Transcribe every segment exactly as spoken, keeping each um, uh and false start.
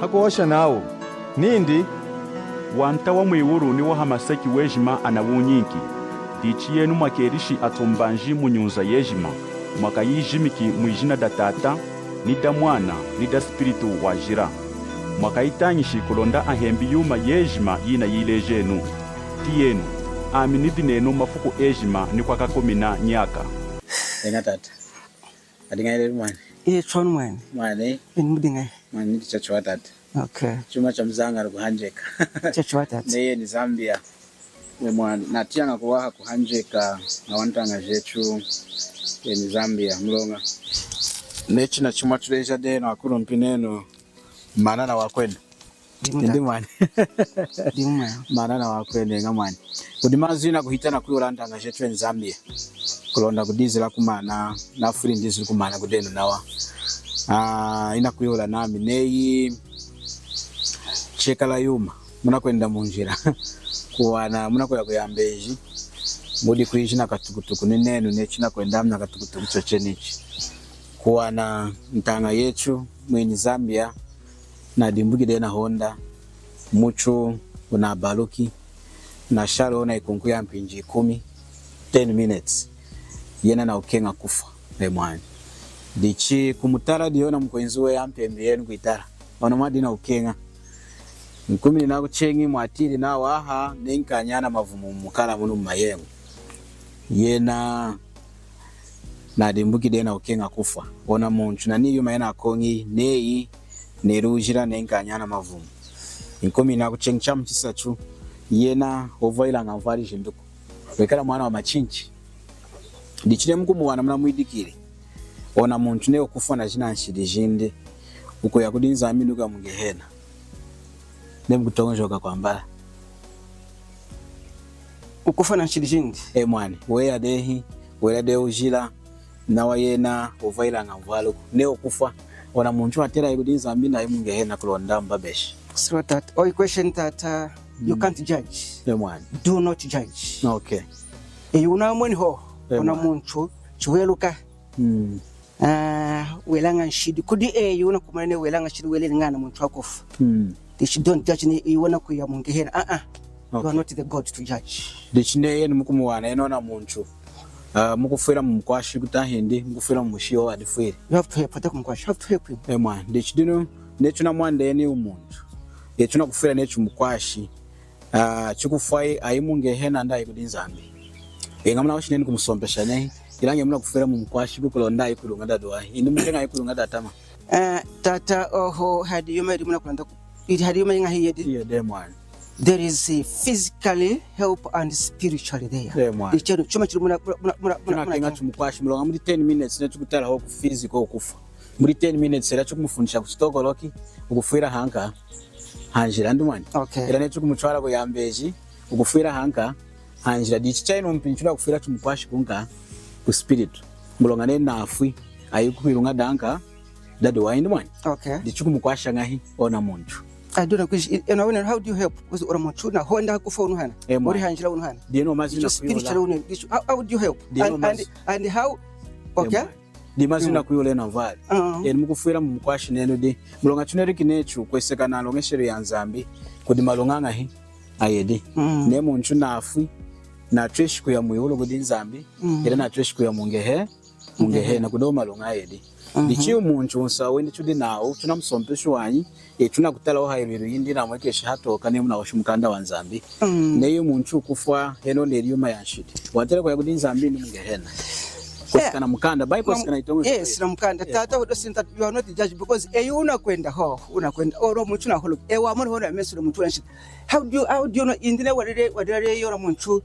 Hakuhosha nawu nindi, Wanta wa mwiwulu ni wa hamaseki wejima anawunyinki. Dichi yenu mwakelishi atumbanji mu nyunza yejima, mwakayijimiki mwijina da Tata, ni da Mwana, ni da Spiritu Wajila. Mwakayitañishi kulonda ahembi yuma yejima yinayilejenu. Tiyenu, ami nidi nenu mafuku ejima ni kwakakumina nyaka. Eña tata. Adiña lelu mwani. Iye chonu mwani. Mwani. Eni mudiña. Mwani nidi chachiwahi tata. Okay. Chuma chamuzañalu kuhanjeka. Chachiwahi tata. Neyi eni Zambia. Eña mwani. Natiyaña kuwaha kuhanjeka na wantaña jetu. Eni Zambia. Muloña neyi china chuma tuleja denu akulumpi nenu. Maana nawakwenu. Dimu tata. Indi mwani. Dimu mwani. Maana nawakwenu, eña mwani. Kudi mazu inakuhita nakwihula antaña jetu eni Zambia. Kulonda kudizila kumaana, nafwili ndizili kumaana kudenu nawa. Ah, inakwihula nami neyi chekala yuma. Munakwenda munjila. Kuwana munakuya kuYambeji. Mudi kwiji na katukutuku ni nenu neyi chinakwenda ami na katukutuku chochenichi. Kuwana ntaña yetu mwini Zambia. Nadimbuki dehi na Honda, mutu wunabaluki, nashali ona ikunku ya mpinji ikumi, ten minutes, yena nakukeña kufwa, eña mwani. Dichi kumutala diyi ona mukwenzi weyi ampembi yenu kwitala, ona mwadi nakukeña. Nkumininaku cheñi mwatiyili nawu aha, neyi nkanyana mavumu mukala munu mumayeñu. Yena nadimbuki dehi nakukeña kufwa. Ona muntu nani yuma yinakoñi neyi, neyi wujila neyi nkanyana mavumu. Nkumininaku cheñi chamuchisatu, yena wovwahila ñanvwali jindiku. Wekala mwana wamachinchi. Dichi neyi mukumuwana munamwidikili. Ona muntu neyi wukufwa najina nshidi jindi. Wukuya kudi Nzambi ni wukuya muñehena. Neyi mukutoñojoka kwambala. Wukufwa na nshidi jindi. Eña mwani, weya dehi, wela dehi wujila, nawa yena wovwahila ñanvwaliku. Neyi wukufwa, ona muntu watela ayi kudi Nzambi nayi muñehena kulonda amubabeshi. Sure tata. Oyi question tata, you can't judge. Eña mwani. Do not judge. Okay. Eyi wunamweni hohu, ona muntu, chiweluka. Mm. Ah, welaña nshidi. Kudi eyi wunakumona neyi welaña nshidi, welili ñana muntu wakufwa. Mm. Dichi don't judge neyi wunakuya muñehena. Ah, ah. You are not the God to judge. Dichi neyi enu mukumuwana, enu ona muntu. Ah, mukufwila mumukwashi kutahindi, mukufwila mumushiyi adifwili. You have to help, ata kumukwashi. You have to help him. Eña mwani. Dichi dinu, neyi chunamwanda eni wumuntu. Eyi chunakufwila neyi chumukwashi. Ah, chikufwayi ayi muñehena indi ayi kudi Nzambi. Eña munahoshi nenu kumusompesha nehi, ilaña munakufwila mumukwashi kulonda ayi kwiluña dadiwahi. Indi mukeña ayi kwiluña datama. Ah, tata, oho, hadi yuma yidi munakulonda ku-, yidi hadi yuma yiñahi yidi? Yidi mwani. There is a physically help and spiritually there. Eña mwani. Ichenu, chuma chidi muna, muna, muna, muna, muna, chumukwashi, muloña mudi ten minutes neyi chukutala hohu ku physical kufwa. Mudi ten minutes, hela chukumufundisha ku sitokoloki, wukufwila hanka, hanjila, ndi mwani. Okay. Hela neyi chukumutwala ku Yambeji, wukufwila hanka, hanjila. Dichi chayinu mpinji chunakufwila chumukwashi kunka, ku spiritu. Muloña neyi nafwi, ayi kwiluña danka, dadiwahi, ndi mwani. Okay. Dichi chukumukwasha ñahi, ona muntu. I don't know, 'cause, you know, how do you help? Because ona muntu na Honda kufwa unu hana. Eña mwani. Ori hanjila unu hana. Diyi mazu inakwihula. Spiritual unu, how, how do you help? And, and, and how, okay. Diyi mazu inakwihula enu anvwali. Enu mukufwila mumukwashi nenu di. Muloña chuneluki nechu kweseka na nloñeshelu ya Nzambi. Kudi maluña añahi ayedi. Neyi muntu nafwi, natweshi kuya mwiwulu kudi Nzambi. Hela natweshi kuya muñehe-, muñehena kudi maluña ayedi. Dichi muntu wunsahu windi chudi nawu, chunamusompeshi wanyi. Echu nakutala hohu iluwilu yindi namwekeshi hatoka neyi munahoshi mukanda wa Nzambi. Neyi muntu wukufwa henohu nelili yuma ya nshidi, watela kuya kudi Nzambi indi muñehena? Kweseka na mukanda, bayi kweseka na yitoñojoka. Yes, na mukanda. Tata, we don't think that you are not judged because eyi wunakwenda hohu, wunakwenda, ona muntu naholoki. Eyi wamona hohu na mesu ona muntu wunanshidi. How do you, how do you know? Indi neyi walili, walili ona muntu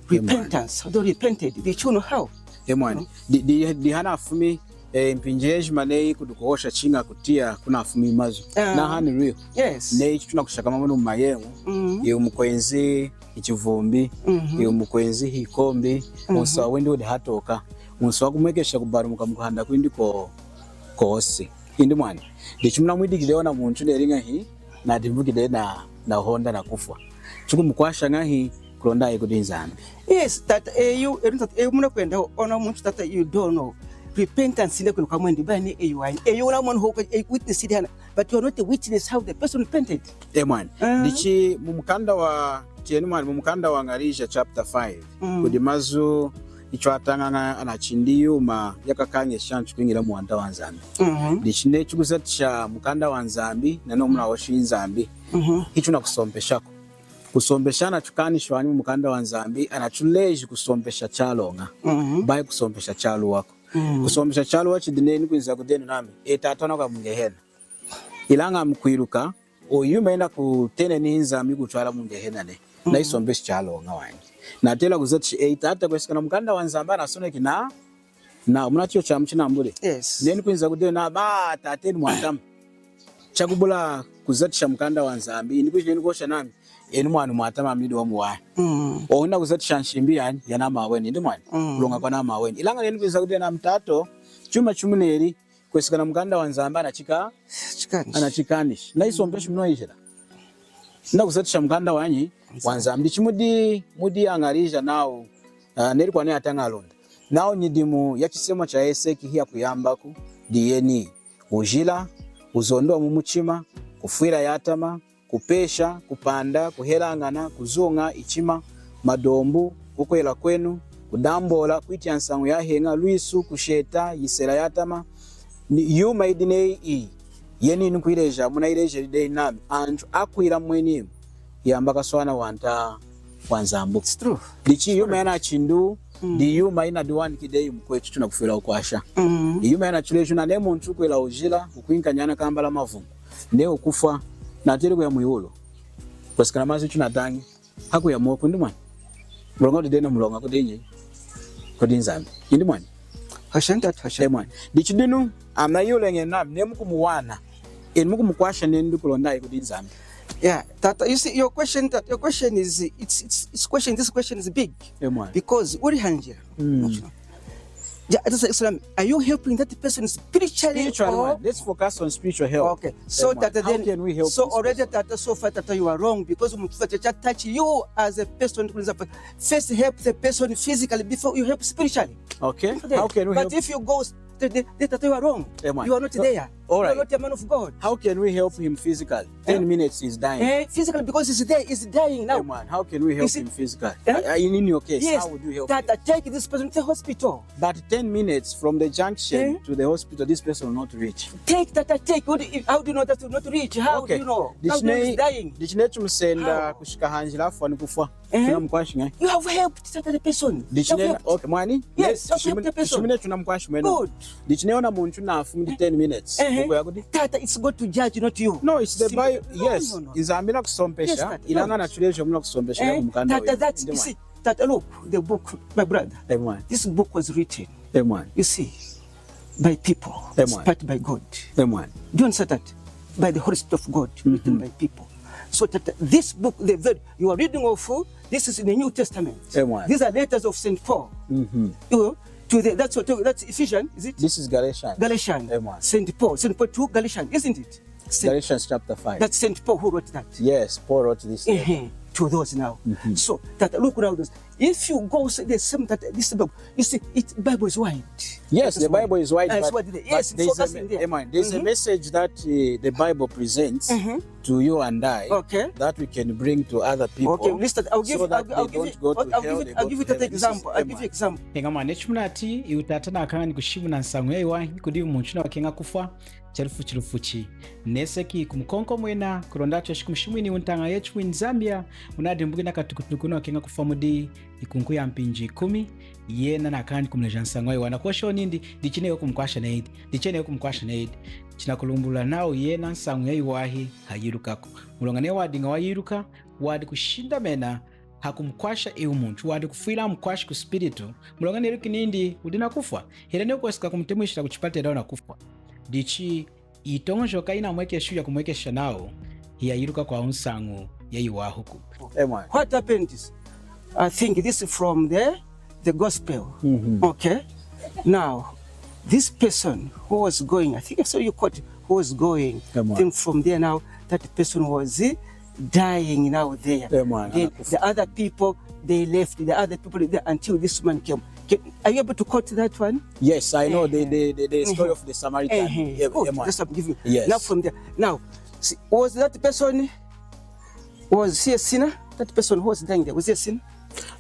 repentance. How do you repented? Dichi wunu how? Eña mwani. Di, di, di hana afumi Eh, mpinji yejima neyi kudi kuhosha chiña kutiya kunafumi mazu. Ah. Nahani real. Yes. Neyi ichi tunakushakama munu mumayeñu. Iwu mukwenzi ichivumbi, iwu mukwenzi hikombi, wunsahu windi wudi hatoka, wunsahu wakumwekesha kubalumuka mukuhanda kwindi ko-, kosi. Indi mwani. Dichi munamwidikili ona muntu neli ñahi, nadimbuki dehi na, na Honda nakufwa. Chukumukwasha ñahi kulonda ayi kudi Nzambi? Yes, tata, eyi, eyi, tata, eyi munakwenda, ona muntu tata, you don't know. repentance nde kunu kamwendi, bani eyi wanyi. Eyi wuna mwana hoko, eyi witness ili hana. But you are not a witness how the person repented. E mwani. Uh-huh. Ndichi mu mukanda wa, tiyenu mwani, mu mukanda wa Ñalija chapter five. Mm. Kudi mazu ichi atañaña anachindi yuma yakakañesha antu kwiñila mu wanta wa Nzambi. Mm-hmm. Ndichi neyi chikuzatisha mukanda wa Nzambi, nanomu nahoshi Nzambi. Mm-hmm. Hichunakusompeshaku. Kusompesha anachukanishi wanyi mu mukanda wa Nzambi, anachuleji kusompesha chaloña. Mm-hmm. Bayi kusompesha chaluwaku. Mm. Kusompesha chaluwa chidi neyi nikwinza kudenu nami, e tata nakuya mu Ngehena. Ilaña mukwiluka, oyu yuma yinakutena ni Nzambi kutwala mu Ngehena nehi. Mm. Nayisompeshi chaloña wanyi. Natela kuzatisha, e tata kwesekana mukanda wa Nzambi anasoneki na, na, munatiyi chamu chinambuli. Yes. Neyi nikwinza kudenu nami, tata enu mwatama. Chakubula kuzatisha mukanda wa Nzambi, nikwiji neyi nikuhosha nami, enu mwani mwatama mudi wamuwahi. Mm. Owu nakuzatisha nshimbi yanyi, yanami aweni, ndi mwani. Mm. Kuloña kwanami aweni. Ilaña neyi nikwinza kudenu nami tata, chuma chimuneli, kwesekana mukanda wa Nzambi anachika-, anachikanishi. Anachikanishi. Nayisompeshi munu ijila. Nakuzatisha mukanda wanyi, wa Nzambi. Ndichi mudi, mudi aÑalija nawu, ah, neli kwanu ataña aLunda. Nawu nyidimu ya chisemwa cha Eseki hiyakuyambaku, diyeni. Wujila, wuzondu wa mumuchima, kufwila yatama, kupesha, kupanda, kuhelañana, kuzuña, ichima, madombu, kukwela kwenu, kudambola, kwitiya nsañu yaheña, lwisu, kusheta, yisela yatama, ni yuma yidi neyi iyi, yeniyi nukuyileja, munayilejeli dehi nami, antu akwila mweni imu, yamba kaswana wanta wa Nzambi. It's true. Ndichi yuma yanachindu, mm, ndi yuma yinadiwaniki dehi mukwetu tunakufwila kukwasha. Mm. Yuma yanachuleji nami neyi muntu wukwila wujila, wukwinkanya nakambala mavumu, neyi wukufwa, nateli kuya mwiwulu. Kwesekana mazu tunatañi, hakuya mwoku ndi mwani. Muloña wudi dehi na muloña kudi nyi? Kudi Nzambi. Indi mwani. Hashanta, hashanta. E mwani. Ndichi dinu, ami nayuleña nami, neyi mukumuwana. Enu mukumukwasha nindi kulonda ayi kudi Nzambi. Yeah, tata, you see, your question, that your question is, it's, it's, it's question, this question is big. E mwani. Because, uli hanjila. Mm. No, no. Ja, it is Islam. Are you helping that person spiritually? Spiritually, or man. Let's focus on spiritual help. Okay. So, eh, man, that then, how can we help, so this already person? That so far that you are wrong, because mukufata cha touch you as a person. First help the person physically before you help spiritually. Okay. How can we help? But if you go the, the, the, that you are wrong. Eh, man. You are not there. All right. You are not a man of God. How can we help him physically? Ten minutes, he's dying. Eh, physically, because he's there, he's dying now. Eh, man, how can we help him physically? Eh? Uh, in, in your case, yes, how would you help him? That I take this person to the hospital. But ten minutes from the junction to the hospital, this person will not reach. Take that I take. What do you, how do you know that will not reach? How do you know? Now he's dying. Ndichi neyi tumusenda kushika hanjila afwa ni kufwa. Eh? Tunamukwasha ñahi? You have helped that other person. Ndichi neyi, okay, mwani? Yes, you have helped the person. Ndichi neyi tunamukwasha mwani. Good. Ndichi neyi ona muntu nafwi mu ten minutes. Eh, eh. Tata, it's God to judge, not you. No, it's the Bible. Yes, no, no, no. Nzambi nakusompesha, yes, tata, ilaña nachuleja muna kusompesha, eh, mukanda, tata, that's, you see, tata, look, the book, my brother. Eh, mwani. This book was written. Eh, mwani. You see, by people, inspired by God. Eh, mwani. Do you understand that? By the Holy Spirit of God, written by people. So that this book, the very, you are reading of, uh, this is in the New Testament. Eh, mwani. These are letters of Saint Paul. Mm-hmm. You know, to the, that's what, that's Ephesians, is it? This is Galatians. Galatians. Eh, mwani. Saint Paul, Saint Paul to Galatians, isn't it? Saint Galatians chapter five. That's Saint Paul who wrote that. Yes, Paul wrote this letter. Eh, eh, to those now. Mm-hmm. So that, look now, this, if you go say the same that this Bible, you see, it, Bible is wide. Yes, the Bible is wide, but, but there's a, eh, man, there's a message that, uh, the Bible presents to you and I that we can bring to other people. Okay, listen, I'll give, so that I'll, I'll give you, I'll, I'll give you that example. I'll give you example. Eña mwani, chimunatiyi, iwu tata nakañanya kushimuna nsañu yayiwahi kudi muntu wunakeña kufwa chalufuchi lufuchi. Neseki kumukonkomwena, kulonda atweshi kumushimwina iwu ntaña yetu mwini Zambia, wunadimbuki na katukutuku wunakeña kufwa mudi ikunku ya mpinji ikumi, yena nakañanyi kumuleja nsañu yayiwahi. Nakuhosha nindi, ndichi neyi wukumukwasha neyidi, ndichi neyi wukumukwasha neyidi. Chinakulumbulula nawu yena nsañu yayiwahi hayilukaku. Muloña neyi wadiña wayiluka, wadi kushindamena hakumukwasha iwu muntu, wadi kufwila amukwashi ku spiritu, muloña neluki nindi wudi nakufwa, hela neyi wukweseka kumutemwishila kuchipatela wunakufwa. Ndichi itoñojoka yinamwekesha yakumwekesha nawu hiyayiluka kwawu nsañu yayiwahiku. Eh, mwani. What happened is, I think this is from the, the gospel. Mm-hmm. Okay. Now, this person who was going, I think I saw you quote, who was going. Eh, mwani. Then from there now, that person was, eh, dying now there. Eh, mwani. Then the other people, they left. The other people there until this man came. Can, are you able to quote that one? Yes, I know the, the, the, the story of the Samaritan. Good. That's what I'm giving. Yes. Now from there. Now, see, was that person, was he a sinner? That person who was dying there, was he a sinner?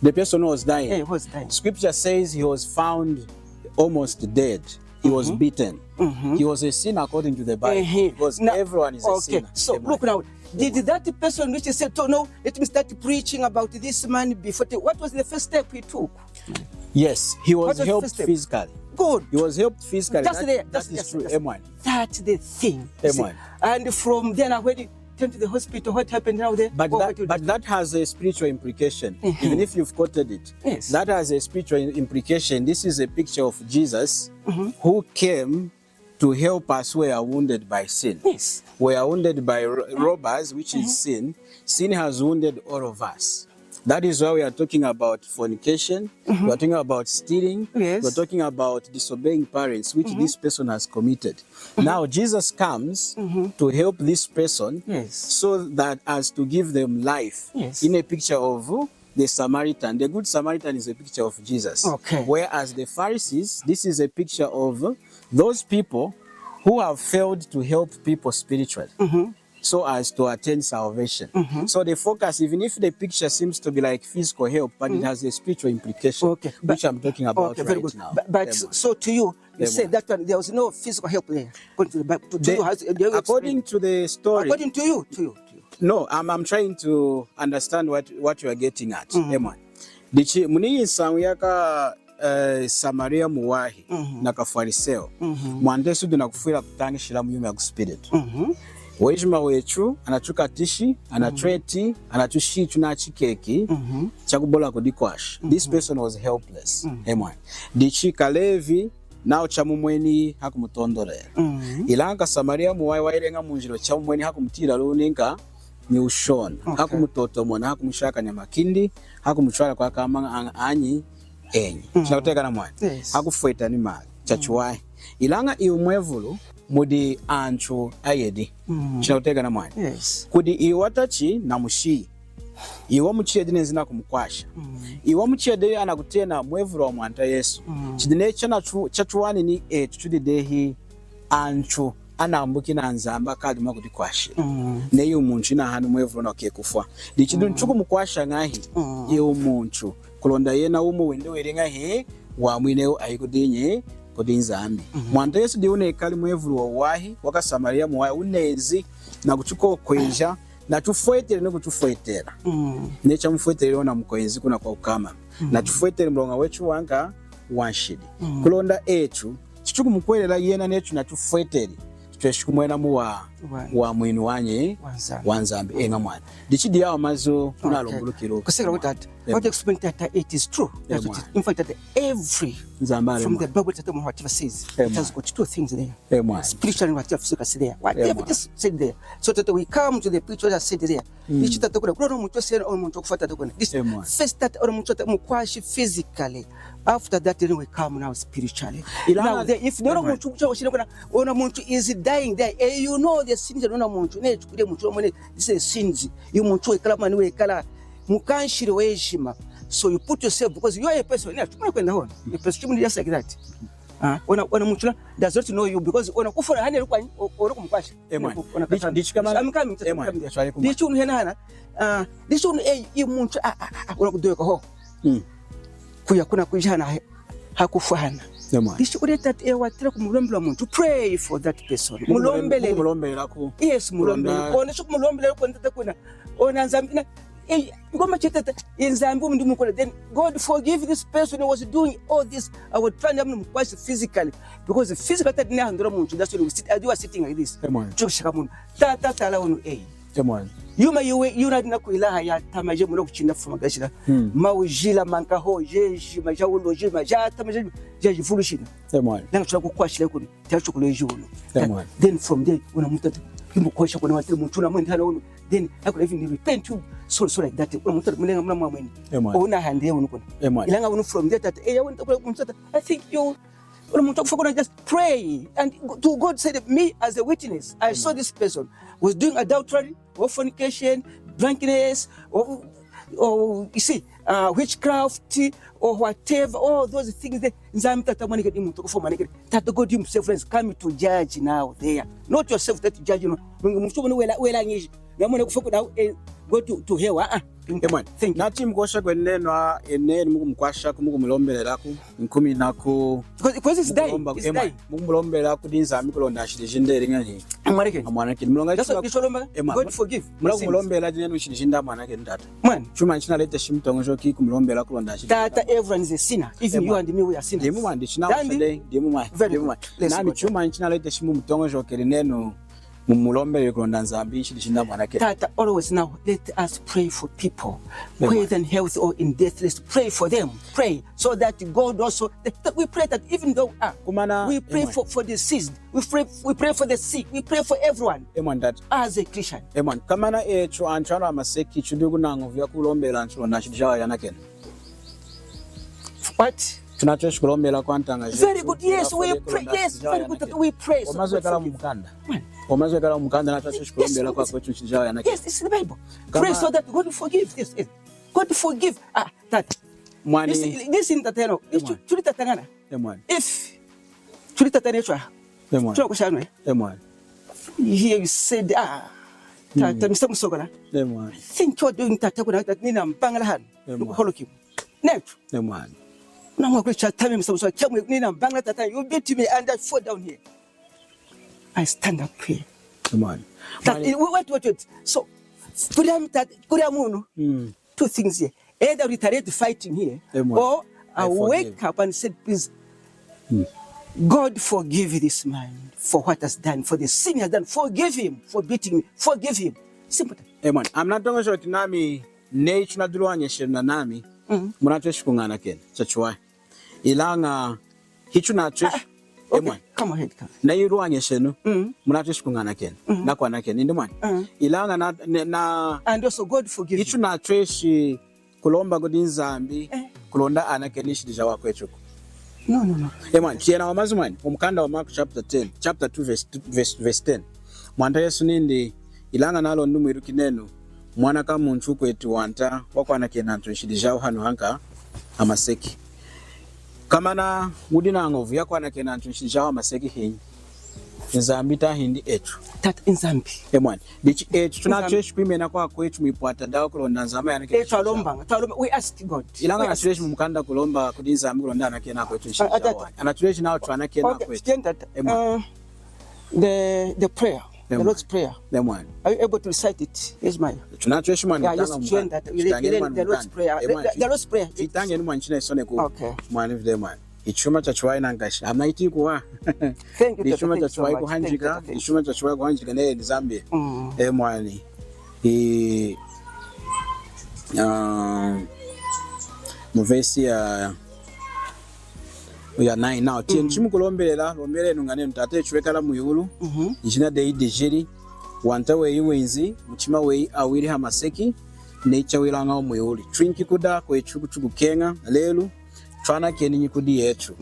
The person who was dying. Yeah, who was dying. Scripture says he was found almost dead. He was beaten. He was a sinner according to the Bible. Because everyone is a sinner. So look now, did that person which said, "Oh no, let me start preaching about this man before," what was the first step he took? Yes, he was helped physically. Good. He was helped physically. Just there. That is true. Amen. That's the thing. Amen. And from then, when he came to the hospital, what happened now there? But that has a spiritual implication. Even if you've quoted it, that has a spiritual implication. This is a picture of Jesus who came to help us who are wounded by sin. Yes. We are wounded by robbers, which is sin. Sin has wounded all of us. That is why we are talking about fornication, we are talking about stealing, we are talking about disobeying parents, which this person has committed. Now Jesus comes to help this person so that as to give them life in a picture of the Samaritan. The Good Samaritan is a picture of Jesus. Okay. Whereas the Pharisees, this is a picture of those people who have failed to help people spiritually so as to attain salvation. So the focus, even if the picture seems to be like physical help, but it has a spiritual implication, which I'm talking about right now. But so to you, you say that one, there was no physical help there. According to the story. According to you, to you, to you. No, I'm, I'm trying to understand what, what you are getting at. Amen. Dichi, muniyi nsañu yaka eh, Samaria muwahi na kaFariseo. Mwanta Yesu dina kufwila kutañishila muyuma yakuspiritu. Wejima wetu, anachukatishi, anachweti, anachushi ichu nachikeki chakubola kudikwasha. This person was helpless. Amen. Dichi kaLevi nawu chamumweni hakumutondolela. Ilaña kaSamaria muwahi wayileña munjila chamumweni hakumutiyila luwi ni nka ni ushona. Hakumutotomona, hakumushakanya makindi, hakumuchwala kwakama anyi enyi. Chinakutiyakana mwani? Hakufweta ni mali. Chachiwahi. Ilaña iwu mwevulu mudi antu ayedi. Chinakutiyakana mwani? Kudi iwu watachi namushiyi. Iwu wamuchiyedi nenzi nakumukwasha. Iwu wamuchiyedi anakutena mwevulu wa Mwanta Yesu. Chidi neyi chachiwani ni etu tudi dehi antu anambuki na Nzambi akadi mwakudikwashila. Neyi iwu muntu inahani mwevulu nakukeña kufwa. Dichi dinu tukumukwasha ñahi iwu muntu kulonda yena wumu windi wili ñahi wamwinewu ayi kudinyi? Kudi Nzambi. Mwanta Yesu diyi wunekali mwevulu wawuwahi waka Samaria muwahi wunenzi nakuchukokweja nachufweteli ni kuchufwetela. Neyi chamufweteleli ona mukwenzi kuna kwakukama. Nachufweteli muloña wetu wanka wanshidi. Kulonda etu chitukumukuhwelela yena netu nachufweteli, chitweshi kumwena muwa wamwinu wanyi wa Nzambi. Eña mwani. Dichi diyawa mazu kunalumbulukiluku. Kusekela kuti ati, what you explain that it is true. In fact, that every from the Bible, that whatever says, it has got two things there. Spiritual and whatever physical is there. Whatever just said there. So that we come to the picture that said there. Ichi tata kuna, kuna muntu wese, muntu wakufwa tata kuna. This first that muntu wata mukwashi physically. After that, then we come now spiritually. Now, the, if the muntu wachina kuna, ona muntu is dying there, eh, you know the sins of ona muntu, ne chukule muntu wamwene, this is sins. Iwu muntu wekala mani wekala mukanshidi wejima. So you put yourself, because you are a person, yeah, chukula kwenda hona. A person, just like that. Ah, ona, ona muntu na does not know you because ona kufwa hana lukwanyi, ona kumukwasha. Amen. Ona katana. Dichi unu hena hana. Ah, dichi unu, eh, iwu muntu, ah, ah, ah, ona kudoka ho. Kuya kuna kujana hakufwa hana. Dichi unu tata, eh, watela kumulombela muntu. Pray for that person. Mulombele. Mulombele ku. Yes, mulombele. Ona shu kumulombele ku tata kuna. Ona Nzambi na Eh, ngoma chetete, eh, Nzambi umu ndi mukole. Then God forgive this person who was doing all this. I was trying to mukwasha physically. Because physically, that nehandula muntu, that's why we sit, as you are sitting like this. Amen. Chukushika muntu. Ta, ta, tala unu, eh. Amen. Yuma yuwe, yuna dina kuilaha ya tama je muna kuchinda fuma gashira. Maujila mankaho, je, jima, ja ulo, jima, ja tama, je, je, jivulushina. Amen. Nanga chula kukwashila kuni. Tiacho kuleji unu. Then from there, una muntu ati, imukwasha kuna watele muntu una mwende hana unu. Then I could even repent you. So, so like that. Una muntu ati mulenga muna mwamweni. Una hande unu kuna. Ilaña unu from there tata. Eh, ya unu takula muntu ati, I think you, una muntu akufwa kuna just pray. And to God said, me as a witness, I saw this person was doing adultery, or fornication, drunkenness, or, or, you see, uh, witchcraft or whatever, all those things there, Nzambi Tata mwanekedi muntu kufwa mwanekedi. Tata God himself is coming to judge now there. Not yourself that judge, no. Mungu mtu mwana wela, wela ngishi. Na mwana kufa kuda, eh, go to, to hell, ah, ah. Amen. Thank you. Nati mukuhosha kwenenu, ah, enenu mukumukwashaku, mukumulombelelaku, nkumininaku. Because, because he's dying, he's dying. Mukumulombelelaku kudi Nzambi kulonda nshidi jindi eli ñahi. Amwanakeni. Amwanakeni. Mulonga that's what you should remember. Amen. God forgive sins. Mulakumulombelela dinenu nshidi jindi amwanakeni tata. Mwana. Chuma chinaleta shimutongoshoki kumulombela kulonda nshidi. Tata, everyone is a sinner. Even you and me, we are sinners. Dimu mwani, china. Very good. Nami chuma chinaleta shimutongoshoki nenu mumulombele kulonda Nzambi nshidi jindi amwanakeni. Tata, always now, let us pray for people, whether in health or in death. Let's pray for them. Pray so that God also, that we pray that even though, ah, we pray for, for the deceased, we pray, we pray for the sick, we pray for everyone. Amen, tata. As a Christian. Amen. Komana etu antu anu amaseki, tudi nañovu yakulombela antu kulonda nshidi jawu ayanakeni. What? Tunatweshi kulombela kwa antaña jetu. Very good. Yes, we pray. Yes, very good. We pray. Omazu ekala mumukanda. Omazu ekala mumukanda, natweshi kulombela kwa kwetu nshidi jawu ayanakeni. Yes, it's the Bible. Pray so that God forgive. Yes, yes. God forgive. Ah, that. Mwani. This, this in that, you know, if you, tuli tatañana. Amen. If tuli tatañana etu. Amen. Tuli kushanwe. Amen. Here you said, ah, tata, Mister Musokola. Amen. Think you're doing tata kuna, that nina mbangala hanu. Amen. Nukuholoki. Netu. Amen. Namwa kule chatame Mister Musokola, chamwe nina mbangala tata, you beat me and I fall down here. I stand up here. Amen. That, wait, wait, wait. So, kuli am-, that, kuli amunu. Mm. Two things here. Either retaliate fighting here, or I wake up and said, please, God forgive this man for what has done, for the sin he has done. Forgive him for beating me. Forgive him. Simple. Amen. I'm not talking about nami, neyi tunadiluwañeshenu nanami, munatweshi kuñanakena. Chachiwahi. Ilaña, hitunatweshi. Ah, okay. Come ahead, come. Neyi iluwañeshenu, munatweshi kuñanakena. Nakwanakena, indi mwani. Ilaña na, na, na, and also God forgive you. Hitunatweshi kulomba kudi Nzambi, kulonda anakeni nshidi ja akwetuku. No, no, no. Amen. Tiyenu awa mazu mwani, mumukanda wa Mark chapter ten, chapter two verse two, verse, verse ten. Mwanta Yesu nindi, ilaña nalonda mwiluki nenu, Mwana kamuntu wukweti wanta wakwanakena antu nshidi jawu hanu hanka hamaseki. Komana wudi nañovu yakwanakena antu nshidi jawu hamaseki hinyi? Nzambi tahindi etu? Tata Nzambi. Amen. Dichi etu tunatweshi kwimenaku akwetu mwipwata dawu kulonda Nzambi ayanakeni. Etu twalomba, twalomba, we ask God. Ilaña anatuleji mumukanda kulomba kudi Nzambi kulonda anakeni akwetu nshidi jawu. Anatuleji nawu twanakena akwetu. Amen. The, the prayer, the Lord's Prayer. Amen. Are you able to recite it, Ismail? Tunatweshi mwani. Yeah, just chant that. Tutangeni mwani the Lord's Prayer. The, the Lord's Prayer. Tutangeni mwani china isonekuwu. Okay. Mwani vile mwani. Ichuma chachiwahi nankashi. Amaiti kuwa. Thank you, Tata. Ichuma chachiwahi kuhanjika. Ichuma chachiwahi kuhanjika ne Nzambi. Mm. E mwani. I, ah, mu verse ya ya nine. Now, tiyenu chimukulombelela, lombelenu ñanenu, Tata yetu wekala mwiwulu, ijina deyi dijili, wanta weyi winzi, muchima weyi awili hamaseki, neyi chawilaña mwiwulu. Twinki kuda kwetu kutukukeña lelu, twanakeni nyikudi yetu.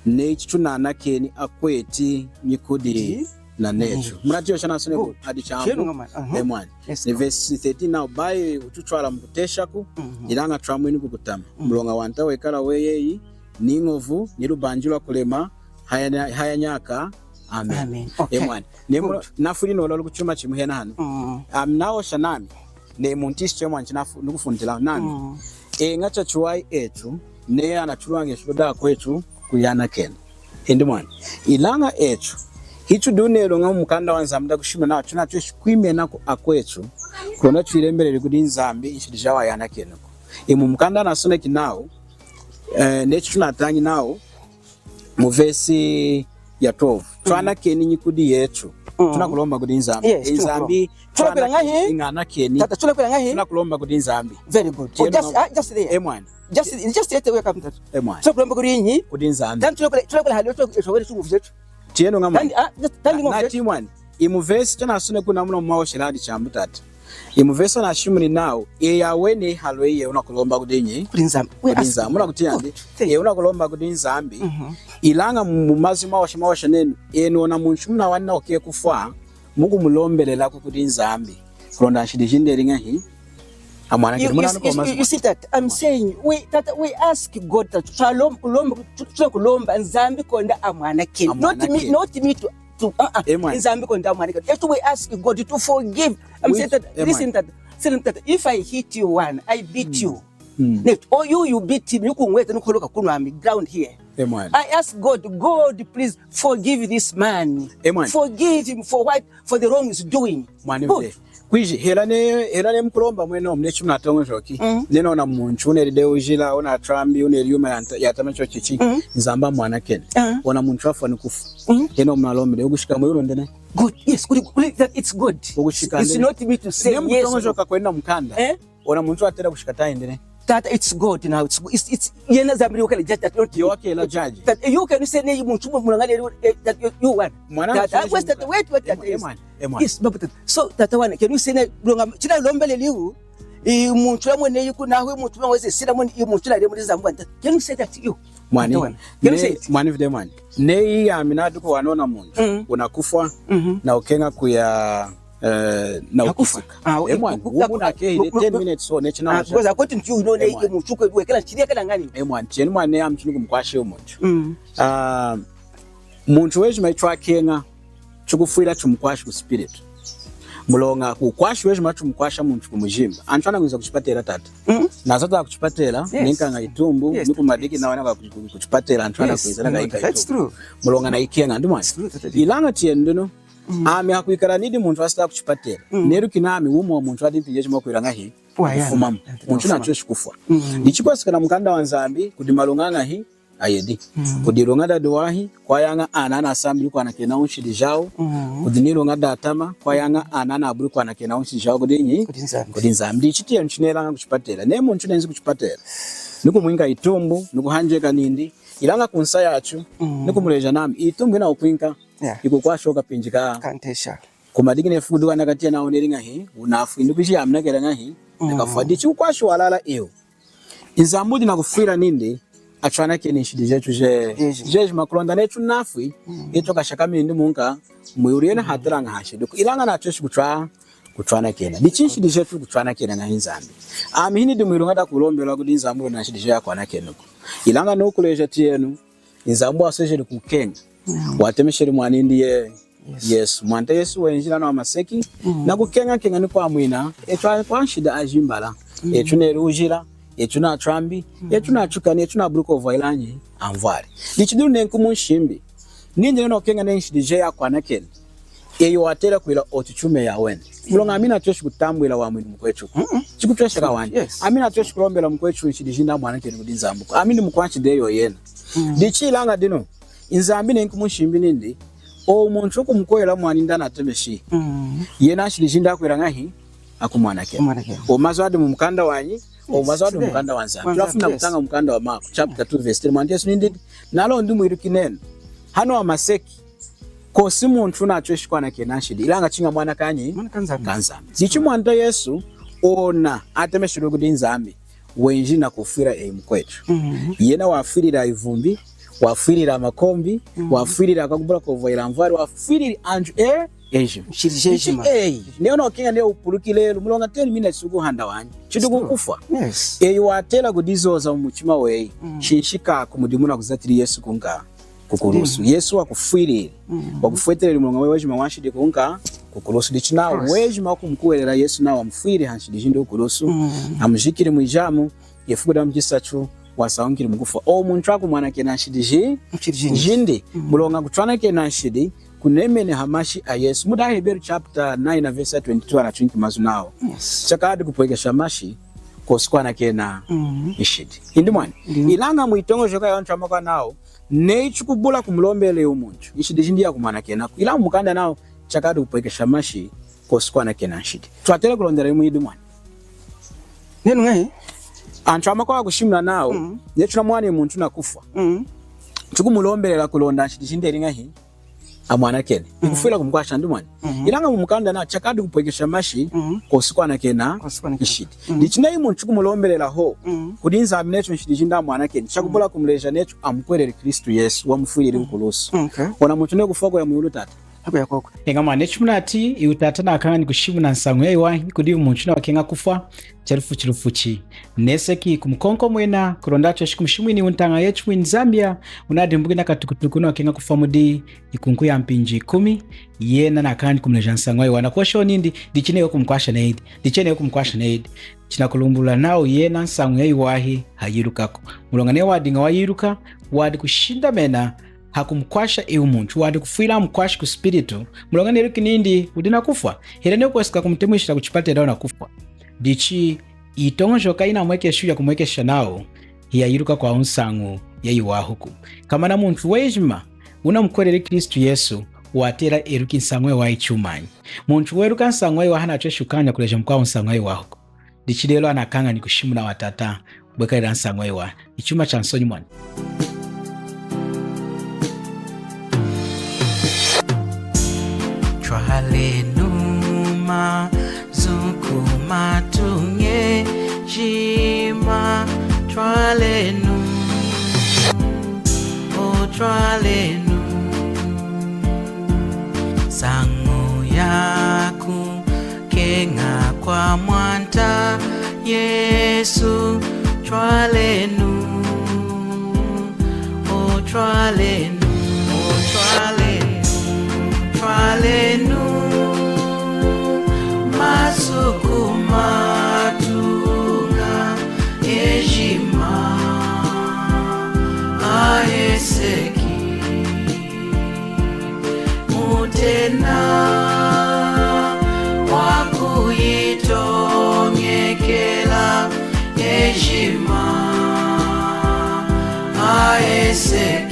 Neyi chitunanakeni akweti nyikudi nanetu. Munatiyosha nasoneku adi chamu. E mwani. Ni verse thirteen now, bayi wututwala mukuteshaku, ilaña twamwini kukutama. Muloña wanta wekala weyi, niñovu, nilubanji lwakulema, haya nya-, haya nyaka. Amen. Amen. Okay. E mwani. Nemu nafwili nololu kuchuma chimu hena hanu. Ami nahosha nami. Neyi muntu ishi chemwani chinafu-, nukufuntilahu nami. Eña chachiwahi etu, neyi anatuluwañeshi kudi akwetu kuyanakena. Indi mwani. Ilaña etu, hitudi neluña mumukanda waNzambi dakushimuna nawu tunatweshi kwimenaku akwetu, kulonda twilembeleli kudi Nzambi nshidi jawu ayanakenuku. Imu mukanda anasoneki nawu, eh, neyi tunatañi nawu, mu verse ya twelve. Twanakeni nyikudi yetu. Tunakulomba kudi Nzambi. Yes, Nzambi, tunakulomba. Twanakeni, ñanakeni. Tata, tunakulomba ñahi? Tunakulomba kudi Nzambi. Very good. Oh, just, ah, just there. E mwani. Just, just there, we come, Tata. E mwani. Tunakulomba kudi nyi? Kudi Nzambi. Tiyenu ña mwani. Nati mwani. Imu verse tunasoneki nawu munahosheli adi chamu Tata. Imu verse nashimuni nawu, eyi aweni halwe iye wunakulomba kudi nyi? Kudi Nzambi. Kudi Nzambi. Munakutiya ndi? Eyi wunakulomba kudi Nzambi. Ilaña mu, mumazu mawasha mawasha nenu, enu ona muntu munawani nawu kekufwa, mukumulombelelaku kudi Nzambi. Kulonda nshidi jindi eli ñahi? Amwanakeni. You, you, you, you see that? I'm saying, we, that we ask God that twalom-, kulomba, tu-, tunakulomba Nzambi kulonda amwanakeni. Not me, not me to, to, uh, uh, Nzambi kulonda amwanakeni. Yet we ask God to forgive. I'm saying that, listen that, saying that if I hit you one, I beat you. Net, or you, you beat me, you kunweta, nukuholoka kunu ami ground here. I ask God, God, please forgive this man. Forgive him for what, for the wrong he's doing. Mwani, good. Kwiji, hela ne, hela ne mukulomba mwenomu, neyi chimunatoñojoki. Nenu ona muntu, wuneli dehi wujila, wuna twambi, wuneli yuma yanta-, yatama chochichi. Nzambi amwanakeni. Ona muntu wafwa nikufwa. Nenu munalombeli, wukushika mwiwulu ndene. Good, yes, kuli, kuli, that it's good. Wukushika ndene. It's not me to say yes. Neyi mukutoñojoka kwenu mukanda. Ona muntu watela kushika tahindi nehi? Tata, it's God now. It's, it's, it's, yena Nzambi wakela judge that, not me. Wakela judge. That you can say neyi muntu muloña lelu, eh, that you, you want. Mwana, tata, wait, wait, wait, tata, yes. Yes, Baba, tata. So, tata wana, can you say neyi, muloña, chinalombeleliwu, eh, muntu yamwene yuku, nahu muntu mwene wese sila mwene, eh, muntu nalemu Nzambi wanta. Can you say that you? Mwani, tata wana. Can you say it? Mwani vide mwani. Neyi ami nadiku wanona muntu, wunakufwa, nakukeña kuya eh, nakufwa. Nakufwa. Ah, eh, mwani, wumu nakehile ten minutes so, neyi china. Ah, because according to you, you know, eh, mwani, muntu kweli wekela, chili yekela ñahi? Eh, mwani, tiyenu mwani, ami chinikumukwashi muntu. Ah, muntu wejima ichwakeña, chikufwila chimukwashi ku spirit. Muloña kukwashi wejima chumukwasha muntu kumujimba. Antu anakwinza kuchipatela, tata. Nazata kuchipatela, ninkaña itumbu, nikumadiki nawa naka ku-, ku-, kuchipatela, antu anakwinza naka ika itumbu. Muloña nayikeña, ndi mwani. Ilaña tiyenu dinu, ami hakwikala nidi muntu wasita kuchipatela. Neluki nami wumi wamuntu wadi mpinji jejima wukwila ñahi? Wukufumamu. Muntu natweshi kufwa. Dichi kwesekana mukanda wa Nzambi, kudi maluña añahi? Ayedi. Kudi iluña dadiwahi, kwayaña ana anasambili kwanakena nshidi jawu. Kudi niluña datama, kwayaña ana anabuli kwanakena nshidi jawu kudi nyi? Kudi Nzambi. Kudi Nzambi. Dichi tiyenu chinelaña kuchipatela. Neyi muntu nenzi kuchipatela, nikumwinka itumbu, nikuhanjeka nindi, ilaña kunsa yachu, nikumuleja nami itumbu inakukwinka. Ikukwasha kapinji ka. Kantesha. Kumadiki nefuku diwana katiya nawu neli ñahi, wunafwi, indi kwiji ami nakela ñahi, nakafwa. Dichi wukwashi walala iwu. Nzambi wudi nakufwila nindi, achwanakeni nshidi jechu je-, jejima kulonda nechu nafwi, echu kashakami nindi munka, mwiwulu yena hatelaña hanshidiku. Ilaña natweshi kuchwa-, kuchwanakena. Dichi nshidi jechu kuchwanakena ñahi Nzambi? Ami hinidi mwiluña dakulombela kudi Nzambi wuna nshidi jeyi akwanakenuku. Ilaña nukuleja tiyenu, Nzambi wasejeli kukeña. Watemesheli mwanindi ye-, Yesu. Mwanta Yesu wenjili hanu hamaseki, nakukeñakeña nikwamwina echu akwanshidi ajimbala, echu neli wujila, echu natwambi, echu nachukani, echu nabuli kwovwahila anvwali. Dichi dinu nenkumu nshimbi. Nindi nenu wukeña neyi nshidi jeyi akwanakeni. Eyi watela kwila oti chume yawene. Muloña ami natweshi kutambwila wamwinu mukwechuku. Chikutwesha kawanyi. Ami natweshi kulombela mukwechu nshidi jindi amwanakeni kudi Nzambiku. Ami ndi mukwanshidi yoyena. Dichi ilaña dinu, Nzambi nenkumu nshimbi nindi, owu muntu wukumukuhwelela mwanindi anatemeshi. Yena nshidi jindi akwila ñahi? Akumwanakena. Akumwanakena. Owu mazu adi mumukanda wanyi, owu mazu adi mumukanda wa Nzambi. Tulafumina kutaña mumukanda wa Marku, chapter two, verse three. Mwanta Yesu nindi, nalonda mwiluki nenu. Hanu hamaseki, kwosi muntu natweshi kwanakena nshidi, ilaña chiña mwana kanyi? Mwana kaNzambi. KaNzambi. Dichi Mwanta Yesu, ona atemesheliwu kudi Nzambi, wenjili nakufwila eyi mukwechu. Yena wafwilili ivumbi, wafwilili amakombi, wafwilili akakubula kwovwahila anvwali, wafwilili antu e-, ejima. Nshidi jejima. Dichi eyi, neyi wunakukeña neyi wupuluki lelu, muloña ten minutes wukuhanda wanyi. Chidi kukufwa. Eyi watela kudizoza mumuchima weyi, shinshika kumudimu nakuzatili Yesu kunka kukulusu. Yesu wakufwilili. Wakufweteleli muloña weyi wejima wanshidi kunka kukulusu. Dichi nawu wejima wukumukuhwelela Yesu nawu wamufwilili hanshidi jindi kukulusu. Amujikili mwijamu, ifuku damuchisachu wasañukili mukufwa. Owu muntu akumwanakena nshidi ji-, jindi. Muloña kuchwanakena nshidi kunemeni hamashi aYesu. Mudi Hebrew chapter nine na verse twenty-two anachunki mazu nawu, chakadi kupwekesha mashi kwosi kwanakena nshidi. Indi mwani. Ilaña mwitoñojoka yawantu amakwawu nawu, neyi chikubula kumulombela iwu muntu, nshidi jindi akumwanakenaku. Ilaña mumukanda nawu, chakadi kupwekesha mashi kwosi kwanakena nshidi. Twatela kulondela imwidi mwani. Nenu ñahi? Antu amakwawu akushimuna nawu, neyi chunamwani muntu nakufwa, chukumulombelela kulonda nshidi jindi eli ñahi? Amwanakeni. Ikufwila kumukwasha ndi mwani. Ilaña mumukanda nawu, chakadi kupwekesha mashi kwosi kwanakena nshidi. Dichi neyi muntu chukumulombelela hohu kudi Nzambi nechu nshidi jindi amwanakeni, chakubula kumuleja nechu amukuhweleli Kristu Yesu wamufwilili kukulusu. Ona muntu neyi kufwa kuya mwiwulu, tata. Hakuya koko. Eña mwani, chimunatiyi, iwu tata nakañanyi kushimuna nsañu yayiwahi kudi iwu muntu nawa wakeña kufwa chalufuchi lufuchi. Neseki kumukonkomwena, kulonda atweshi kumushimwina iwu ntaña yechimwini Zambia, wunadimbuki nakatukutuku nawa wakeña kufwa mudi ikunku yampinji ikumi, yena nakañanyi kumuleja nsañu yayiwahi. Nakuhosha nindi, dichi neyi wukumukwasha neyi, dichi neyi wukumukwasha neyi. Chinakulumbulula nawu yena nsañu yayiwahi hayilukaku. Muloña neyi wadiña wayiluka, wadi kushindamena hakumukwasha iwu muntu, wadi kufwila amukwashi kuspiritu, muloña neluki nindi wudi nakufwa. Hela neyi wukwesekeja kumutemwishila kuchipatela wunakufwa. Dichi itoñojoka yinamwekesha yakumwekesha nawu hiyayiluka kwawu nsañu yayiwahuku. Komana muntu wejima wunamukuhweleli Kristu Yesu, watela eluki nsañu yayiwahi chumanyi? Muntu weluka nsañu yayiwahi natweshi kukañanya kuleja mukwawu nsañu yayiwahuku. Dichi lelu anakañanyi kushimuna wa tata, bwekalela nsañu yayiwahi. Ichuma chansonyi mwani. Twalenu mazu kumatu ejima, twalenu, o twalenu. Nsañu yaku keña kwa Mwanta Yesu, twalenu, o twalenu, o twalenu, twalenu, mazu kumatu ejima aheseki. Mutena wakuyitoñekela ejima aheseki.